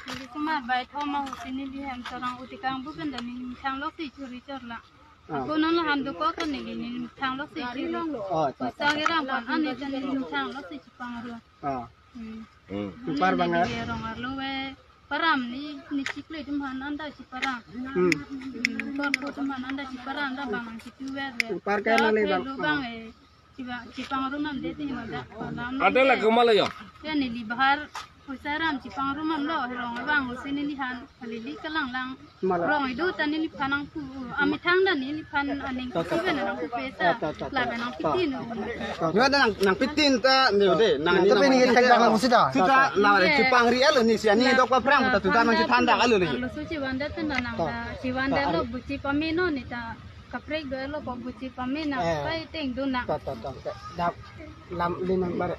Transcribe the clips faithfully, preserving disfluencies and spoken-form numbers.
Neli kumar bai thom ahut si neli hem chorong utikang bu pen ta neli methang loksi churi chorla. Ah. Ako non lahan dokok ta neli neli methang loksi churi. Oh, ta, ta. Poisa kerang pan ani ta neli methang loksi chipangrum. Ah. Hmm. Hmm. Anpar bang, neli ah, rong arlo we param ni, ni chiklo atum aphan anta chiparam. Hmm. Hmm. Korpo atum aphan anta chiparam ta bang nang chitu we we. Anpar ke ta neli bang, lo bang, ah, eh, chiba, chipangrum amde ti ma da. Ada la kumala yo. Ya neli bahar poisa ram chipangrum amlo, rong abang usi neli han, kali li kalang lang. Mala. Rong idu ta neliphan nangpu, amethang ta neliphan aning. Ta, ta, ta. Siben nangpu pesa. Ta, ta, ta, ta. Lapen nangpitin. Ta, ta. Nua nang, nangpitin ta, ne de, nang. Nang ni tapi nang ni pitin thek ta. Dak lang sida. Sita, ta, ta. La, ye, chipangri alo ni si ani, ya, dok paphrang, ya, ta tu ta nang chithanda alo ni. Alo so chiwanda ta nang, ta, ta, chiwanda, ta, lo buchi pameno ni ta. Kaprek do alo ko buchi pamena, eh, kai teng do na. Ta, ta, ta, ta. Dak lam linang bare.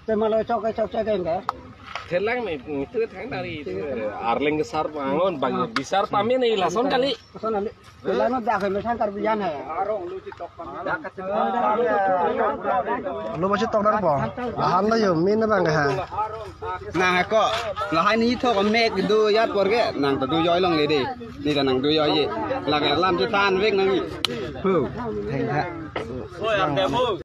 Te malo chok, chok, chok, chok, chok. Thelang ni, itu thang dari itu. Arleng kesar bangun, bang, bisar pamena lason kali. Lason kali. Lason dak methang Karbi an hai. Lo bachi tok darpo. Lahan lo yo, min bang ha. Nang ako, lahai ni thok mek do ya por ke, nang ta do joi longle de. Ni ta nang do joi ye. Lake lam chethan vek nang ni. Pu, theng ha.